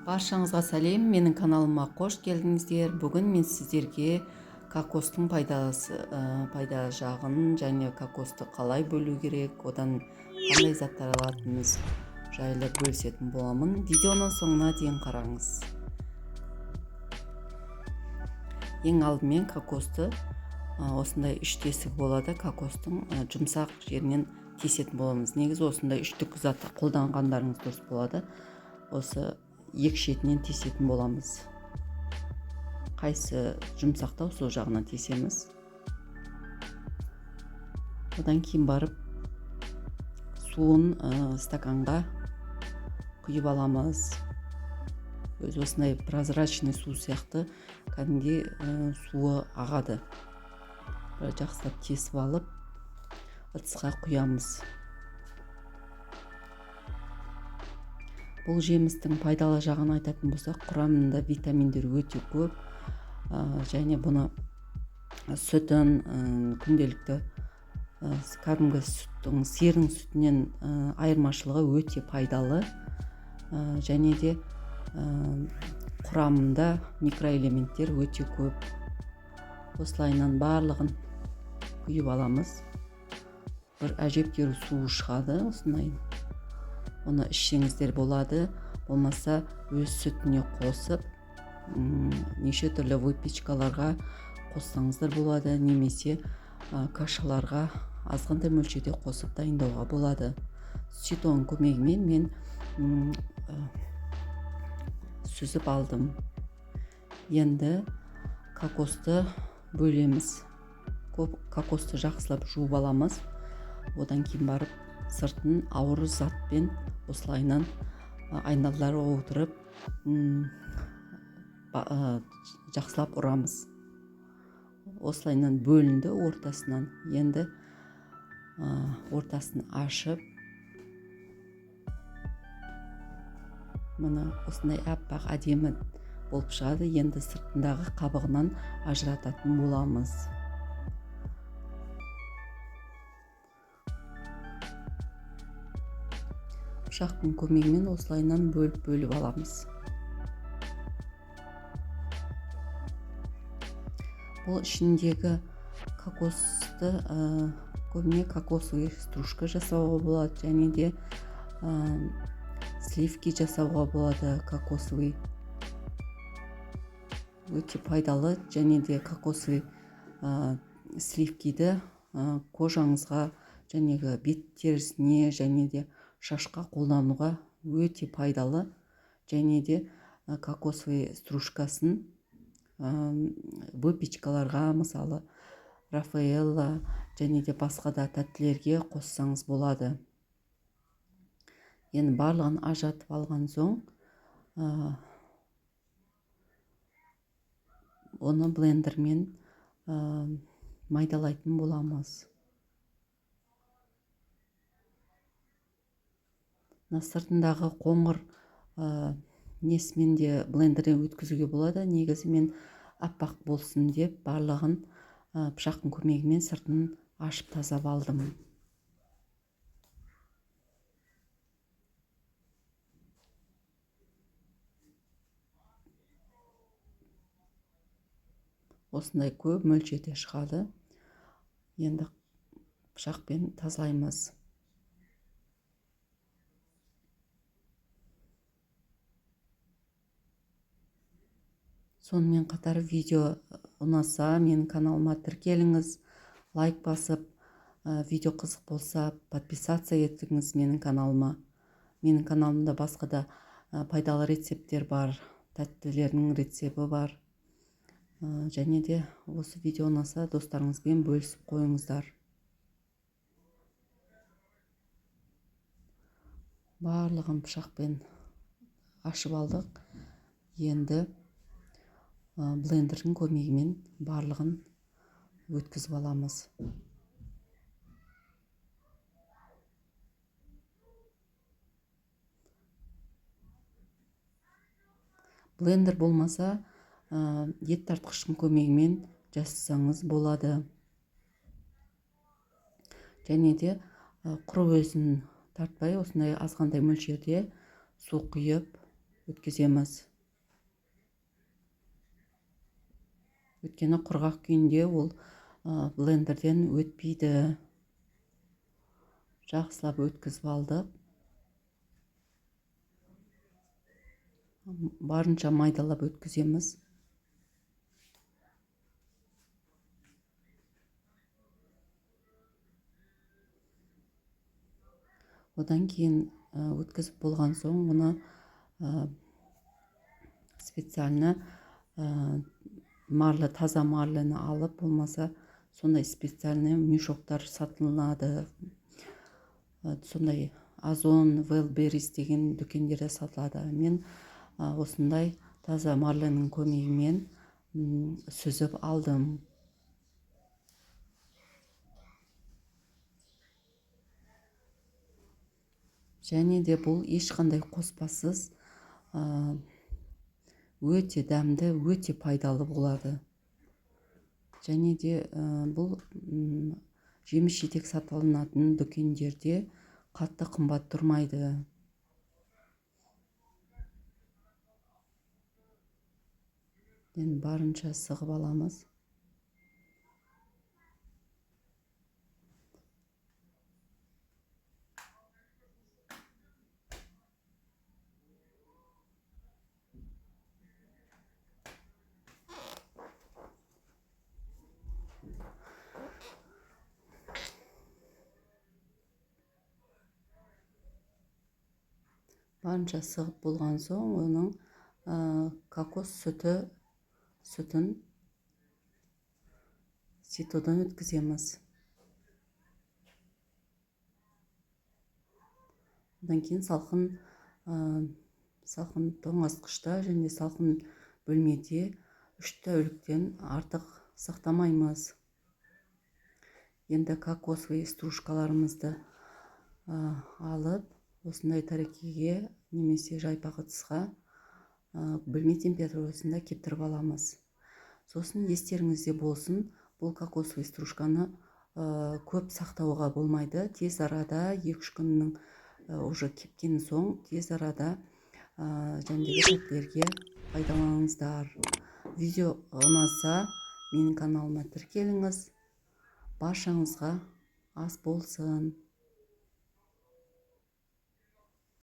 Баршаңызға сәлем, менің каналыма қош келдіңіздер. Бүгін мен сіздерге кокостың пайда жағын және кокосты қалай бөлу керек, одан қандай заттар алатынымыз жайлы бөлісетін боламын. Видеоның соңына дейін қараңыз. Ең алдымен кокосты осындай үш тесік болады, кокостың жұмсақ жерінен тесетін боламыз. Негізі осындай үштік затты қолданғандарыңыз дұрыс болады. Осы екі шетінен тесетін боламыз. Қайсы жұмсақтау, сол жағынан тесеміз. Одан кейін барып суын стаканға құйып аламыз. Өзі осындай прозрачный су сияқты кәдімгідей суы ағады. Бір жақсылап тесіп алып ыдысқа құямыз. Бұл жемістің пайдалы жағын айтатын болсақ, құрамында витаминдер өте көп. Және бұны сүтін күнделікті кәдімгі сүттің, сиырдың сүтінен айырмашылығы өте пайдалы. Және де құрамында микроэлементтер өте көп. Осылайынан барлығын құйып аламыз. Бір әжептәуір суы шығады осындай. Оны ішсеңіздер болады, болмаса өз сүтіне қосып, неше түрлі выпечкаларға қоссаңыздар болады, немесе кашаларға азғантай мөлшерде қосып дайындауға болады. Ситоның көмегімен мен сүзіп алдым. Енді кокосты бөлеміз. Кокосты жақсылап жуып аламыз. Одан кейін барып сыртын ауыр затпен осылайынан айналдыра отырып, жақсылап ұрамыз. Осылайынан бөлінді ортасынан. Енді ортасын ашып, мына осындай аппақ әдемі болып шығады. Енді сыртындағы қабығынан ажырататын боламыз. Пышақтың көмегімен осылайынан бөліп-бөліп аламыз. Бұл ішіндегі кокосты көбіне кокосовый стружка жасауға болады, және де сливки жасауға болады кокосовый. Өте пайдалы. Және де кокосовый сливкиді кожаңызға, жәнегі бет терісіне, және де шашқа қолдануға өте пайдалы. Және де кокосовый стружкасын выпечкаларға, мысалы Рафаэлла және де басқа да тәттілерге қоссаңыз болады. Енді барлығын ажыратып алған соң, оны блендермен майдалайтын боламыз. Мына сыртындағы қоңыр несімен де блендерден өткізуге болады. Негізі мен аппақ болсын деп барлығын пышақтың көмегімен сыртын ашып тазалап алдым. Осындай көп мөлшерде шығады. Енді пышақпен тазалаймыз. Сонымен қатар видео ұнаса менің каналыма тіркеліңіз, лайк басып, видео қызық болса подписаться етіңіз менің каналыма. Менің каналымда басқа да пайдалы рецепттер бар, тәттілердің рецепті бар. Және де осы видео ұнаса достарыңызбен бөлісіп қойыңыздар. Барлығын пышақпен ашып алдық. Енді блендердің көмегімен барлығын өткізіп аламыз. Блендер болмаса, ет тартқыштың көмегімен жасасаңыз болады. Және де құры өзін тартпай, осындай азғантай мөлшерде су құйып өткіземіз. Өйткені құрғақ күйінде ол блендерден өтпейді. Жақсылап өткізіп алдық. Барынша майдалап өткіземіз. Одан кейін өткізіп болған соң оны специально марля, таза марляны алып, болмаса сондай специальный мешоктар сатылады. Сондай Озон, Wildberries деген дүкендерде сатылады. Мен осындай таза марляның көмегімен сүзіп алдым. Және де бұл ешқандай қоспасыз, өте дәмді, өте пайдалы болады. Және де бұл жеміс-жидек сатылатын дүкендерде қатты қымбат тұрмайды. Енді барынша сығып аламыз. Барынша сығып болған соң оның кокос сүтін ситодан өткіземіз. Одан кейін салқын тоңазытқышта және салқын бөлмеде 3 тәуліктен артық сақтамаймыз. Енді кокосовый стружкаларымызды алып, осындай тәрелкеге немесе жайпақ ыдысқа бөлме температурасында кептіріп аламыз. Сосын естеріңізде болсын, бұл кокосовый стружканы көп сақтауға болмайды. Тез арада 2-3 күннің уже кепкен соң тез арада жәндегі тәттілерге пайдаланыңыздар. Видео ұнаса менің каналыма тіркеліңіз. Баршаңызға ас болсын.